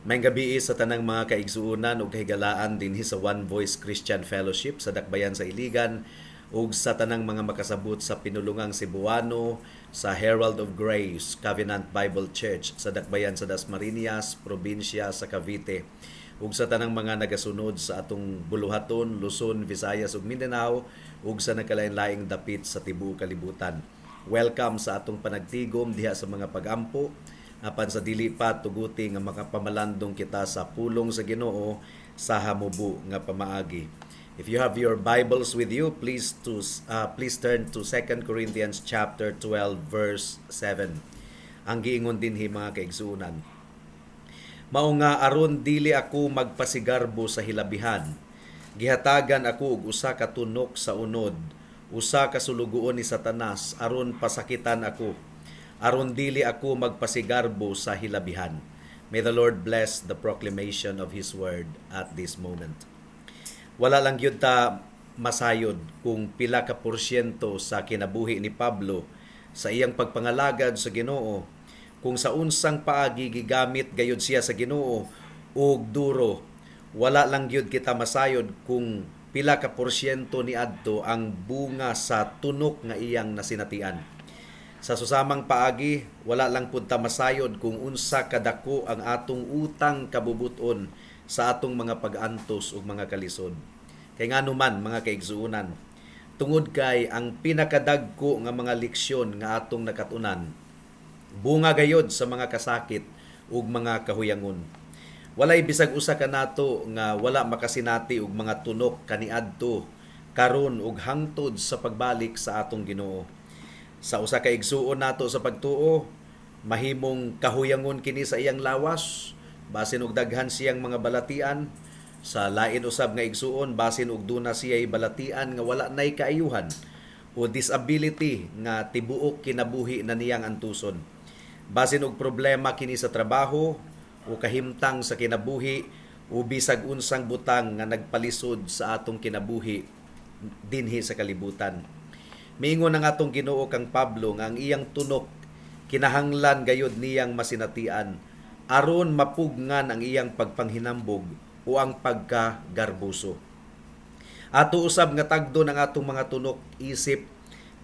Maayong gabii sa tanang mga kaigsuonan ug kahigalaan dinhi sa One Voice Christian Fellowship sa Dakbayan sa Iligan ug sa tanang mga makasabot sa pinulungang Cebuano sa Herald of Grace Covenant Bible Church sa Dakbayan sa Dasmariñas, probinsya sa Cavite, ug sa tanang mga nagasunod sa atong buluhaton, Luzon, Visayas ug Mindanao, ug sa nagkalain-laing dapit sa tibuok kalibutan. Welcome sa atong panagtigom diha sa mga pagampo. Apan sa dili pa, tuguti nga makapamalandong kita sa pulong sa Ginoo sa hamubo nga pamaagi. If you have your Bibles with you, please turn to 2 Corinthians chapter 12 verse 7. Ang giingon dinhi, mga kaigsuonan: "Mao nga aron dili ako magpasigarbo sa hilabihan, gihatagan ako og usa ka tunok sa unod, usa ka sulugoon ni Satanas aron pasakitan ako, aron dili ako magpasigarbo sa hilabihan." May the Lord bless the proclamation of His word at this moment. Wala lang gyud ta masayod kung pila ka porsyento sa kinabuhi ni Pablo sa iyang pagpangalagad sa Ginoo, kung sa unsang paagi gigamit gayud siya sa Ginoo og duro. Wala lang gyud kita masayod kung pila ka porsyento niadto ang bunga sa tunok nga iyang nasinatian. Sa susamang paagi, wala lang pud ta masayod kung unsa kadako ang atong utang kabubuton sa atong mga pag-antos ug mga kalisod. Kay ngano man, mga kaigsuonan, tungod kay ang pinakadagko nga mga leksyon nga atong nakatunan, bunga gayod sa mga kasakit ug mga kahuyangon. Walay bisag usa kanato nga wala makasinati og mga tunok kaniadto, karon ug hangtod sa pagbalik sa atong Ginoo. Sa usa ka igsuon nato sa pagtuo, mahimong kahuyangon kini sa iyang lawas, basin og daghan siyang mga balatian. Sa lain usab nga igsuon, basin og duna siya'y balatian nga wala nay kaayuhan o disability nga tibuok kinabuhi na niyang antuson. Basin og problema kini sa trabaho o kahimtang sa kinabuhi o bisag unsang butang nga nagpalisod sa atong kinabuhi dinhi sa kalibutan. Miingon ang atong Ginoo kang Pablo nga ang iyang tunok kinahanglan gayud niyang masinatian aron mapugngan ang iyang pagpanghinambog o ang pagkagarbuso. Ato usab nga tagdon ang atong mga tunok isip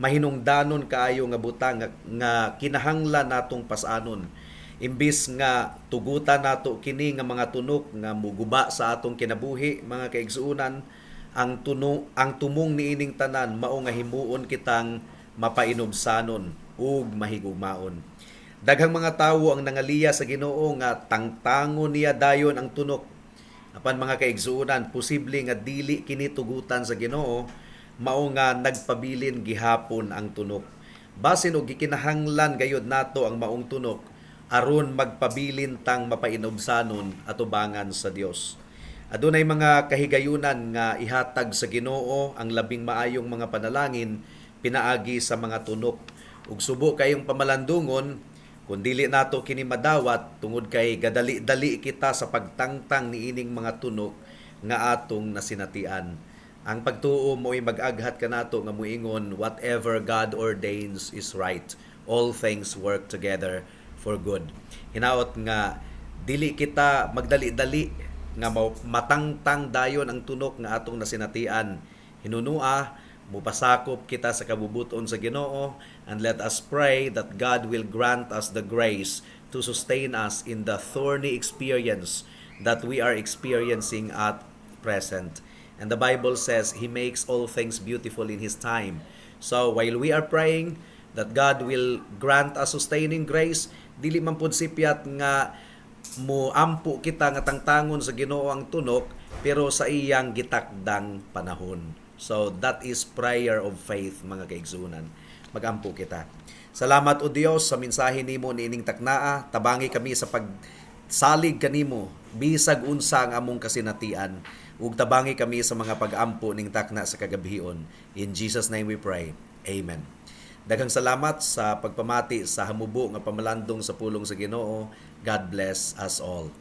mahinungdanon kaayo nga butang nga kinahanglan natong pasanon. Imbis nga tugutan nato kini nga mga tunok nga muguba sa atong kinabuhi, mga kaigsuonan, ang tumong niining tanan mao nga himuon kitang mapainubsanon ug mahigugmaon. Daghang mga tawo ang nangaliya sa Ginoo nga tangtangon niya dayon ang tunok. Apan, mga kaigsuonan, posible nga dili kini tugutan sa Ginoo, mao nga nagpabilin gihapon ang tunok. Basin og gikinahanglan gayud nato ang maong tunok aron magpabilin tang mapainubsanon atubangan sa Dios. Adunay mga kahigayunan nga ihatag sa Ginoo ang labing maayong mga panalangin pinaagi sa mga tunok. Ug subo kayong pamalandungon kung dili nato kini madawat tungod kay gadali-dali kita sa pagtangtang niining mga tunok nga atong nasinatian. Ang pagtuo mo'y mag-aghat kanato nga muingon, "Whatever God ordains is right. All things work together for good." Hinaot nga dili kita magdali-dali nga matangtang dayon ang tunok nga atong nasinatian. Hinunua, mupasakop kita sa kabubuton sa Ginoo, and let us pray that God will grant us the grace to sustain us in the thorny experience that we are experiencing at present. And the Bible says He makes all things beautiful in His time. So while we are praying that God will grant us sustaining grace, dili man pud sipyat nga muampo kita nga tangtangon sa Ginoo ang tunok, pero sa iyang gitakdang panahon. So that is prayer of faith, mga kaigsuonan. Magampo kita. Salamat, O Dios, sa mensahe nimo niining taknaa. Tabangi kami sa pagsalig kanimo bisag unsa ang among kasinatian ug tabangi kami sa mga pag-ampo ning takna sa kagabhion. In Jesus' name we pray. Amen. Daghang salamat sa pagpamati sa hamubo nga pamalandong sa pulong sa Ginoo. God bless us all.